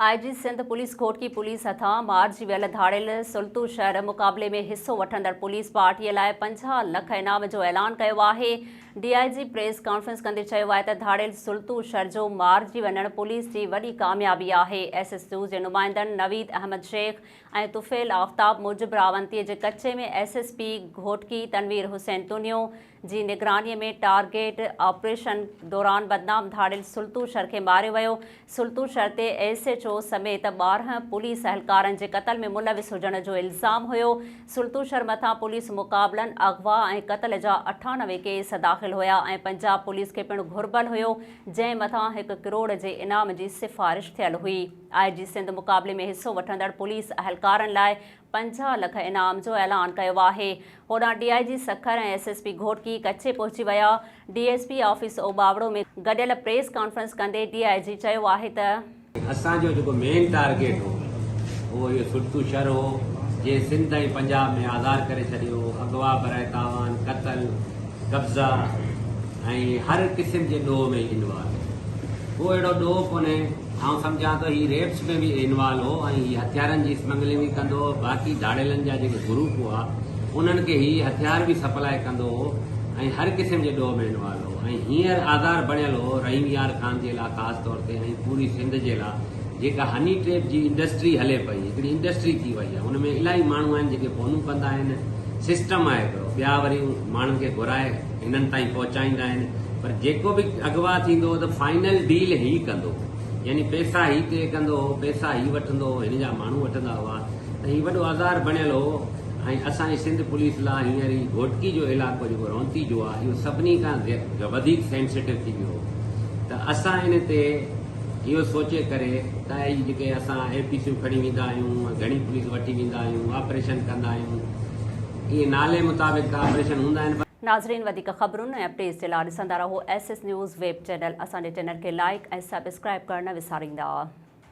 I G Sindh police Ghotki police هٿان مارجي ويل ڌاڙيل سلطو شھر مقابلي ۾ حصو وٺندڙ پوليس پارٽي لاء 50 لک انعام جو اعلان ڪيو آهي. D I G press conference ڪندي چيو آهي ته ڌاڙيل سلطو شھر جو مارجي وڃڻ پوليس جي وڏي ڪاميابي آهي. ايس ايس يو جي نمائندن نويد احمد شيخ ۽ طفيل آفتاب موجب راونتي جي ڪچي ۾ S S P Ghotki Tanveer Hussain Tunio جي نگراني ۾ ٽارگيٽ آپريشن دوران بدنام ڌاڙيل سلطو شر کي ماريو ويو، سلطو شر تي ايس ايڇ او سميت 12 پوليس اهلڪارن جي قتل ۾ ملوث هجڻ جو الزام هيو، سلطو شر مٿان پوليس مقابلن، اغوا ۽ قتل جا 98 ڪيس داخل هيا ۽ پنجاب پوليس کي پڻ گهربل هيو، جنهن مٿان هڪ ڪروڙ جي انعام جي سفارش ٿيل هئي. آء جي سنڌ مقابلي ۾ حصو وٺندڙ پوليس اهلڪارن لاء 50 لک انعام جو اعلان ڪيو آهي. هوڏانهن D I G Sukkur ۽ S S P Ghotki ڪچي پهچي ويا. D S P office Ubauro ۾ گڏيل پريس ڪانفرنس ڪندي ڊي I جي چيو آهي ته. اسان جو جيڪو مين ٽارگيٽ هو اهو اهو سلطو شھر هو جنهن سنڌ ۽ پنجاب ۾ آزار ڪري ڇڏيو هو، اغوا براء تاوان، قتل، قبضا ۽ هر قسم جي ڏوهه ۾ انوالو هو. ڪو اهڙو ڏوهه ڪونهي. آئون سمجهان ٿو هي ريپس ۾ به انوالو هو ۽ هي هٿيارن جي اسمگلنگ به ڪندو هو، باقي ڌاڙيلن جا جيڪي گروپ هئا انهن کي هي هٿيار به سپلاء ڪندو هو ۽ هر قسم جي ڏوهه ۾ انوالو هو ۽ هينئر آزار بڻيل هو رحيم يار خان جي لا خاص طور تي ۽ پوري سنڌ جي لا جيڪا هني ٽريپ جي انڊسٽري هلي پئي هڪڙي انڊسٽري ٿي وئي آهي ان ۾ الاهي ماڻهو آهن جيڪي فونون ڪندا آهن سسٽم آهي هڪڙو ٻيا وري ماڻهن کي گهرائي هنن تائين پهچائيندا آهن پر جيڪو به اغوا ٿيندو هو ته فائنل ڊيل هي ڪندو هو يعني پئسا هي طئي ڪندو هو پئسا هي وٺندو هو هن جا ماڻهو وٺندا هئا ته هي وڏو آزار بڻيل هو ۽ اسان جي سنڌ پوليس لا هينئر هي گهوٽڪي جو علائقو جيڪو رونتي جو آهي اهو سڀني کان وڌيڪ سينسيٽو ٿي ويو هو ته اسان ان تي اهو سوچي ڪري ته هي جيڪي اسان اي پي سيون کڻي ويندا آهيون گهڻي پوليس وٺي ويندا آهيون آپريشن ڪندا آهيون اهي نالي مطابق ته آپريشن هوندا آهن پر. ناظرين وڌيڪ خبرن ۽ اپڊيٽس جي لاء ڏسندا رهو S S news web channel اسان جي چينل کي لائيڪ ۽ سبسڪرائيب ڪرڻ نه وساريندا.